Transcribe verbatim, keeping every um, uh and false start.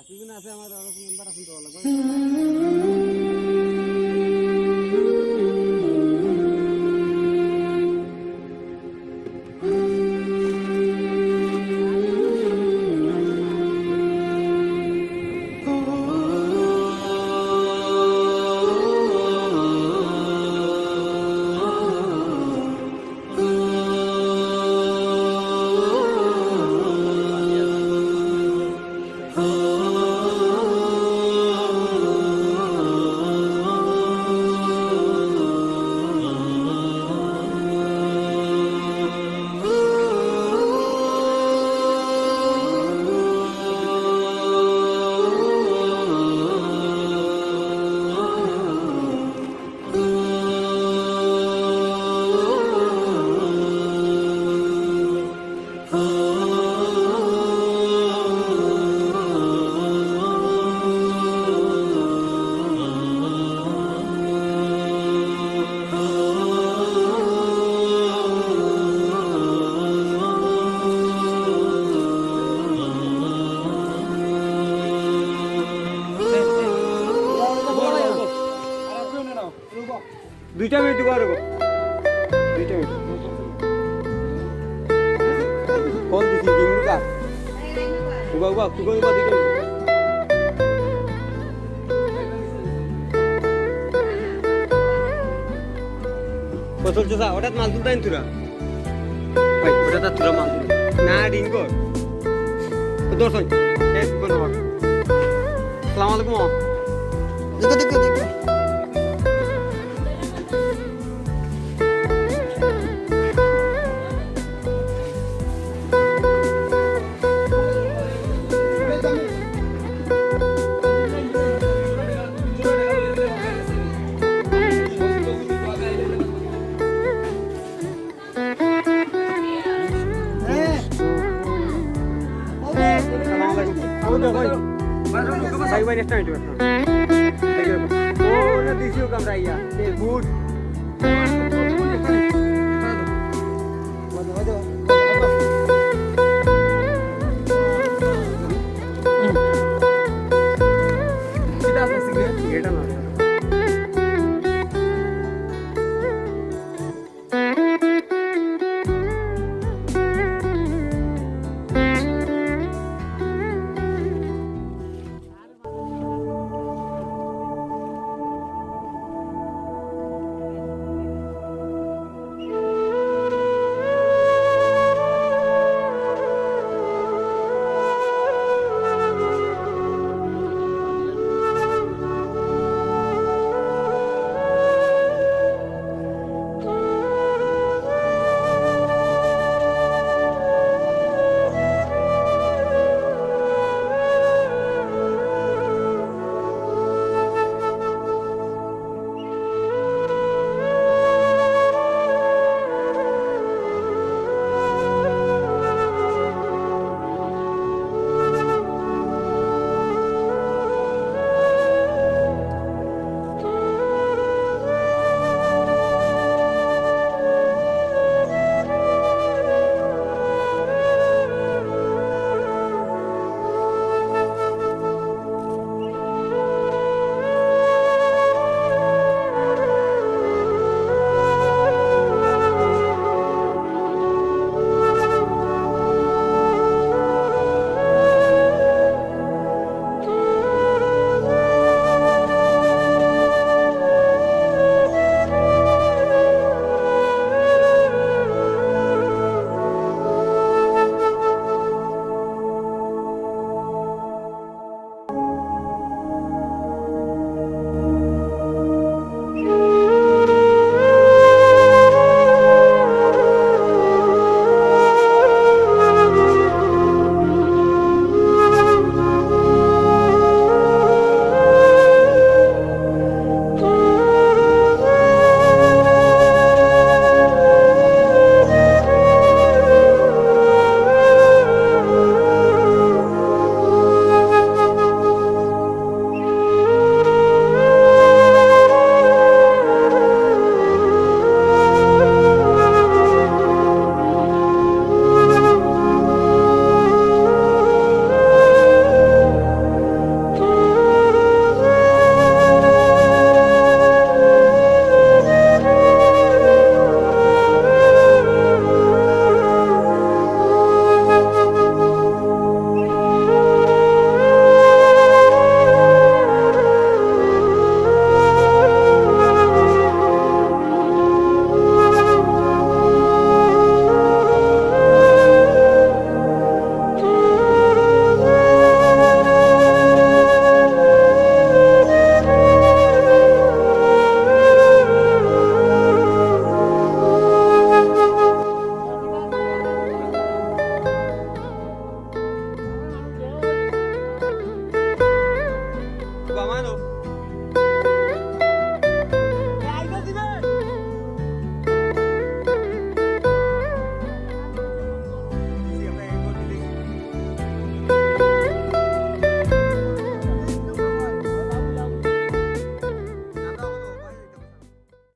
দুইজন আছে, আমার আরো মেম্বার আছেন তো, লাগবে। দুইটা মিনিট, উবা, উবা। দুইটা মিনিট। কল দিছি, রিং দিতা। উবা, উবা, তুই কল দিবা, দুইটা মিনিট। কত চলছে স্যার? ওটাত মাল তুলতাই তোরা। ভাই, ওটাত তোরা মাল তুল। না, রিং কর। তো দশ হয়। এক, ধন্যবাদ। আসসালামু আলাইকুম। দেখো, দেখো, দেখো। ভাই, ভাই, next time, next time। ও, ওরা দিছিও কামড়াইয়া। এ, good।